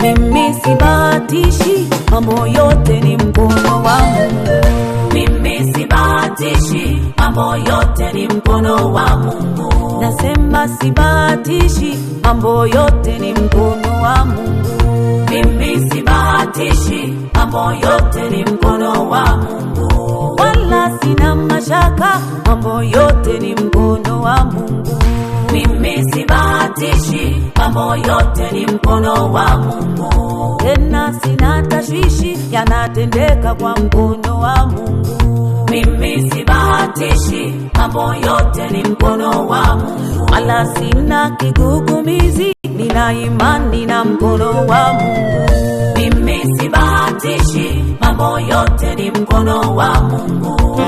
Mimi sibahatishi, mambo yote ni mkono wa Mungu. Mimi sibahatishi, mambo yote ni mkono wa Mungu. Nasema sibahatishi, mambo yote ni mkono wa Mungu. Mimi sibahatishi, mambo yote ni mkono wa Mungu. Wala sina mashaka, mambo yote ni mkono wa Mungu. Mimi sibahatishi, mambo yote ni mkono wa Mungu. Tena sina tashwishi, yanatendeka kwa mkono wa Mungu. Mimi sibahatishi, mambo yote ni mkono wa Mungu. Wala sina kigugumizi, nina imani na mkono wa Mungu. Mimi sibahatishi, mambo yote ni mkono wa Mungu.